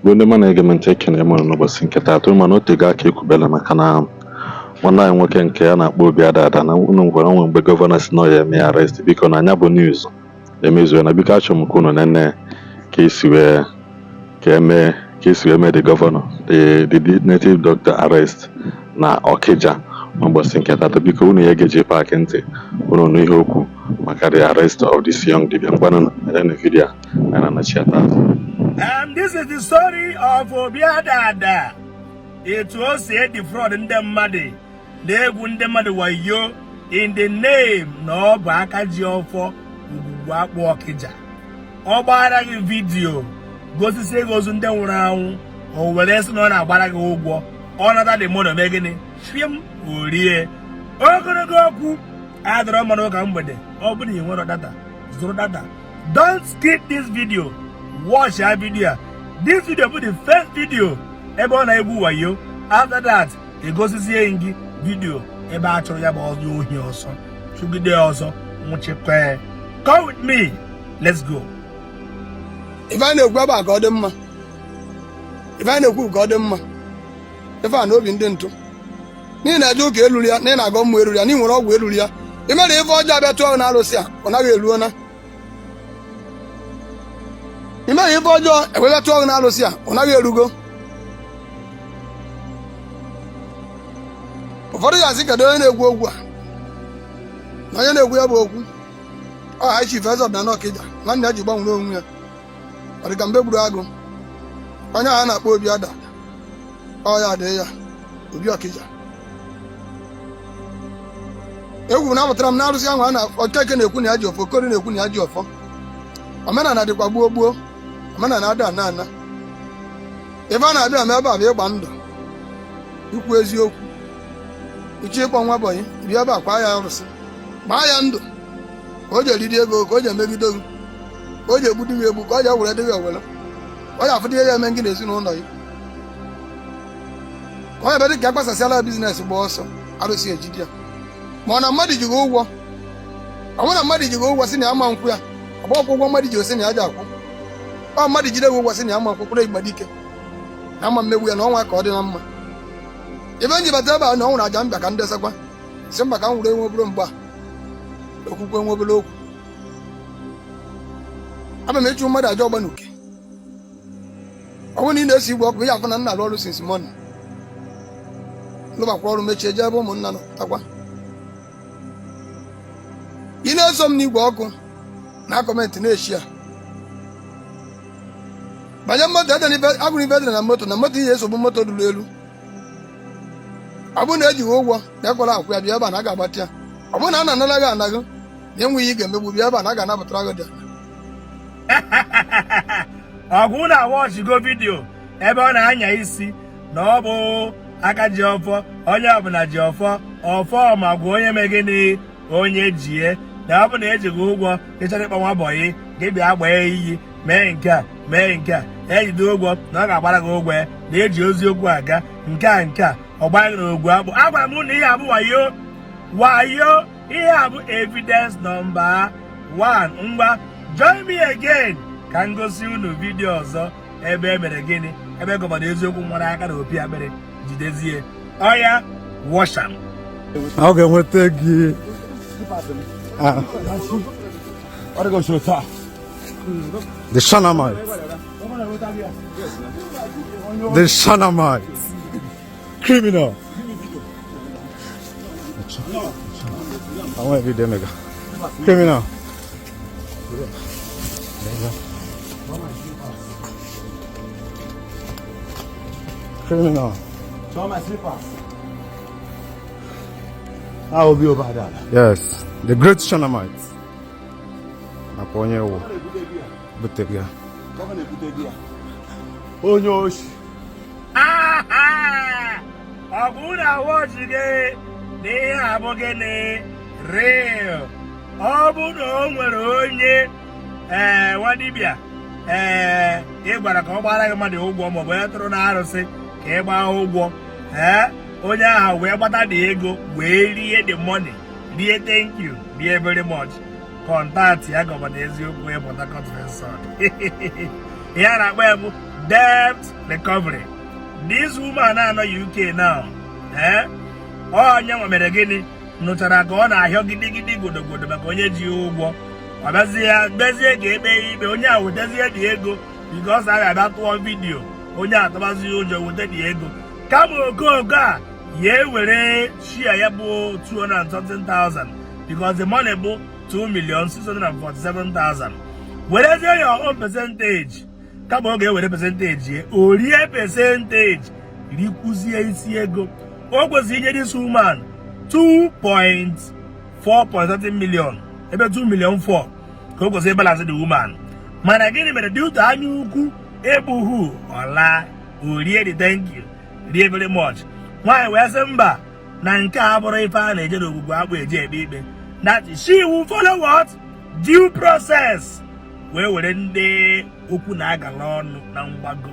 Igbo ndị ọma na-ege m ntị, ekene m unu n'ụbọchị nke taata. Mana o tego aka ekwubela maka na nwanne anyị nwoke nke a na-akpọ Obi Adada na unu gwara onwe mgbe gọvanọ si na ọ ya eme ya arrest. Biko, na anya bụ news emezuo na biko, achọrọ m ka unu nene ka esi wee ka eme ka esi wee mee the governor, the native doctor arrest na Okija n'ụbọchị nke taata. Biko, unu ya egeji paakị ntị unu nụ ihe okwu maka the arrest of this young dibia. Ngwanụ, nenụ video a, anyị na-anachi ya taata. This is the story of Obi Adada. Etu o si edefraud ndị mmadụ na-egwu ndị mmadụ wayo in the name na ọ bụ aka ji ọfọ Ogwugwu Akpụ Ọkịja. Ọ gbara gị video gosisi ego ozu ndị nwụrụ anwụ, o were sị na ọ na-agbara gị ụgwọ. Ọ nata the money, mee gịnị? Fim orie. Ogologo okwu adọrọ mmadụ ụka mgbede. Ọ bụrụ na ị nwere data, zụrụ data. Don't skip this video, watch ya video a. This video bụ the first video ebe ọ na-egwu wayo. After that, egosizie gị video ebe a chụrụ ya bụ onye ohi ọsọ, chụgide ya ọsọ, nwụchikwa ya. Come with me, let's go. Ife anyị na-ekwu ebe a ka ọ dị mma. Ife anyị na-ekwu ka ọ dị mma. Ife a na obi ndị ntụ n'ihi na eje ụka eluru ya, na ị na-agọ mmụọ eluru ya, na ị nwere ọgwụ eluru ya. Imere ife ọjọọ abịa tụọ na arụsị a, ọ naghị eruo na imere ife ọjọọ ewebịa tụọ na arụsị a, ọ naghị erugo. Ụfọdụ ga-asị, kedu onye na-ekwu okwu a? Na onye na-ekwu ya bụ okwu ọ High Chief Eze Ọdịnala Ọkịja, nwanne ya ji gbanwere onwe ya. Ọ dịka mgbe gburu agụ onye ahụ a na-akpọ Obi Ada, ọ ya adịghị ya Obi Ọkịja. Egwu na apụtara m na arụsị ahụ a na Okeke na-ekwu na ya ji ọfọ, Okori na-ekwu na ya ji ọfọ. Omenala dịkwa gboo gboo, omenala ada ana ana. Ife a na-abịa eme ebe a bụ ịgba ndụ, ikwu eziokwu, iche ịkpọ nwa bọyị bịa ebe a, kwa ya arụsị, gbaa ya ndụ, ka o ji eriri ego, ka o ji emegide gị, ka o ji egbudu gị egbu, ka o ji ewere dị gị ewere, ka o ji afụdị ihe ya eme gị na ezinụlọ gị, ka ọ ebe dị ka akpasasịala ya business gba ọsọ, arụsị ejide ya. Ma ọ na mmadụ ji gị ụgwọ, ọ bụrụ na mmadụ ji gị ụgwọ sị na ya ma nkwụ ya, ọ bụ ọkwụ ụgwọ mmadụ ji osi na ya ji akwụ. Ọ mmadụ jide gị ụgwọ sị na ya ma nkwụ, kwụrụ ịgbadike na ama mmegbu ya na ọnwa ka ọ dị na mma. Ebe m ji bata ebe a na ọ nwụrụ aja mbịa ka m desakwa si mba, ka m were nwe obere mgbe a okwukwe nwe obere okwu. Abịa m ịchụ mmadụ aja ọgba n'uke. Ọ bụrụ na ị na-esi igwe ọkụ, ị afụ na nna arụ ọrụ since morning, lụbakwa ọrụ, mechie, jee ebe ụmụnna nọ takwa. Ị na-eso m n'igwe ọkụ na comment na-eshi ya banye moto agụrụ ife edere na moto, na moto ihe esogbu moto dụrụ elu. Ọ bụrụ na ejighị ụgwọ na ekwere akwụ ya, bịa ebe a na a ga-agbatị ya. Ọ bụrụ na a na-anara gị anaghị na enweghị ị ga-emegbu, bịa ebe a na a ga-anapụtara gị dị. Ọgwụ na watchgo video ebe ọ na-anya isi na ọ bụ aka ji ọfọ, onye ọbụla ji ọfọ, ọfọ ma gwa onye mee gịnị, onye jie na ọ bụ na ejighị ụgwọ, ịchọrọ ịkpọ nwa bọyị gị bịa gbaa iyi, mee nke a, mee nke a, ejide ụgwọ na ọ ga-agbara gị ụgwọ ya, na eji oziokwu aga nke a, nke a ọ gbaghị na Ogwu Akpụ. Agwara m na ihe abụ wayo wayo. Ihe a bụ evidence number 1. Ngwa, join me again ka m gosi unu video ọzọ ebe e mere gịnị, ebe gọvanọ eziokwu nwere aka na opi akpịrị jidezie ọya. Watch am. Ọ ga-enweta gị. Ah. The Shanamite. The Shanamite. Criminal. I want to video mega. Criminal. Criminal. Show my slippers. I will be over there. Yes, the great Shanamite. Nakwa onye wụ butere ya. Gọvanọ ebute gị ya. Onye oshi. Ọ bụ na watch gị na ihe a bụ gịnị real. Ọ bụ na o nwere onye ee nwa dibịa ee ị gwara ka ọ gbara gị mmadụ ụgwọ, maọbụ onye tụrụ na arụsị ka ị gbaa ụgwọ, ee onye ahụ wee gbata dị ego wee rie the money, rie thank you, rie very much, contact ya gọvanọ eziokwu ya Port Harcourt Resort. Ihe a na-akpọ ya bụ Debt recovery. This woman na-anọ UK now, eh? Onye nwa mere gịnị nụchara ka ọ na-ahịọ gidigidi godogodo maka onye ji ya ụgwọ. Ọ bịazie ya bezie ka ekpe ya ikpe, onye a wetazie dị ego, because a ga-abịa tụọ video, onye atụbazi ụjọ weta dị ego. Kama okooko a ya ewere share ya bụ 200,000, because the money bụ 2,647,000, werezie your own percentage. Kama ọ ga-ewere percentage ya, o rie percentage, rikwuzie isi ego. O kwesịrị inye this woman 2.4 million, ebe 2 million 4 ka o kwesịrị balance the woman. Mana gịnị mere? Due to anya ukwu egbuhu ọla, o rie the thank you, rie very much. Nwaanyị wee sị mba, na nke a bụrụ ife a na-eje n'ogwugwu akpụ eje ekpe ikpe, that she will follow what due process, wee were ndị okwu na-agala ọnụ na mgbago,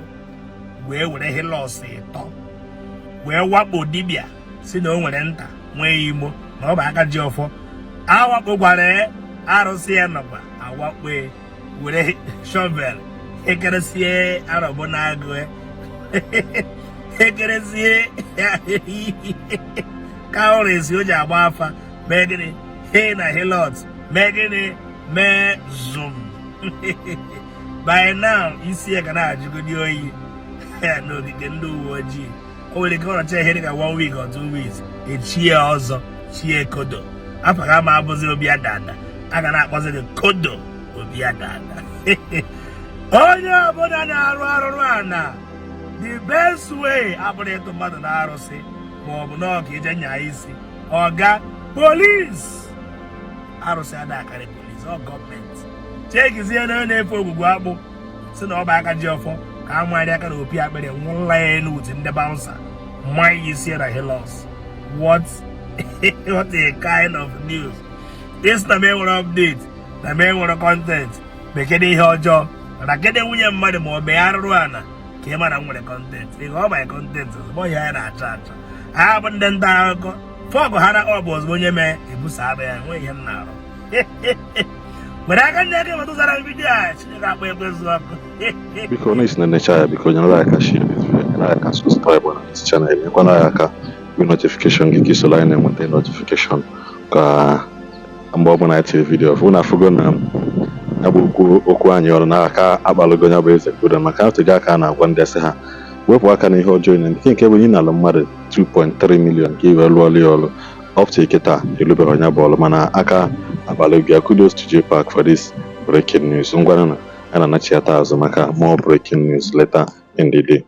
wee were Hilux ịtọ wee wakpo dibịa si na o nwere nta nwee imo na ọ bụ aka ji ọfọ. Awakpokwara arụsị ya, nọkwa awakpo, were shovel ekeresie arọbụ na-agụ, ekeresie cowries o ji agba afa. Mee gịnị? He na Hilux mee gịnị? Mee zoom. By now isi ya ga na-ajụgodi oyi n'ogige ndị uwe ojii. O nwere ike ọnọcha ihe dịka one week or 2 weeks, echie ọzọ, chie kodo. Afa ga ama abụzi Obi Adada, a ga na-akpọzi gị Kodo Obi Adada. Onye ọbụla na-arụ arụrụ ana, the best way abụrụ ịtụ mmadụ na arụsị ma ọ bụ na ọ ka ije nyaa isi ọga police. Arụsị ada akarị police ọ gọọmenti. Chekizie na onye na-efe ogwugwu akpụ si na ọ bụ aka ji ọfọ, ka a nwari aka na opi akpịrị nwụla ya elu uti ndị bouncer mmanya isi na Hilux. What a kind of news! Isi na m enwere update, na m enwere content, bekede ihe ọjọọ mana kede nwunye mmadụ ma ọ mee arụrụ ana ka ị mara m nwere content. Ị ọ my content ozugbo ihe anyị na-achọ achọ. Ha bụ ndị nta akụkọ fọgụ ha na ọ bụ ozugbo onye mee ebusa abụ ya nwee ihe m na-arụ. Were aka ndị aka metụtara m video a, Chineke akpọ ekwezu ọkụ. Biko, na isi na-enecha ya, biko nyere anyị aka share this video, nyere anyị aka subscribe na this channel, nyekwana anyị aka with notification gị ka isoro anyị na-enweta notification ka mgbe ọbụla anyị tiri video. Fụ na afụgo na ya bụ okwu okwu anyị ọrụ n'aka akpalụgo ya bụ eze kudo, maka atụgo aka a na-agwa ndị asị ha wepụ aka n'ihe ọjọọ na nke bụ ịnalụ mmadụ 2.3 million ka i wee lụọlụ ya ọlụ. Up to kịta elubeghị ya bụ ọlụ, mana aka akpalụgo ya. Kudos to JPAC for this breaking news. Ngwanụ, na a na-anachiata azụ maka more breaking news later in the day.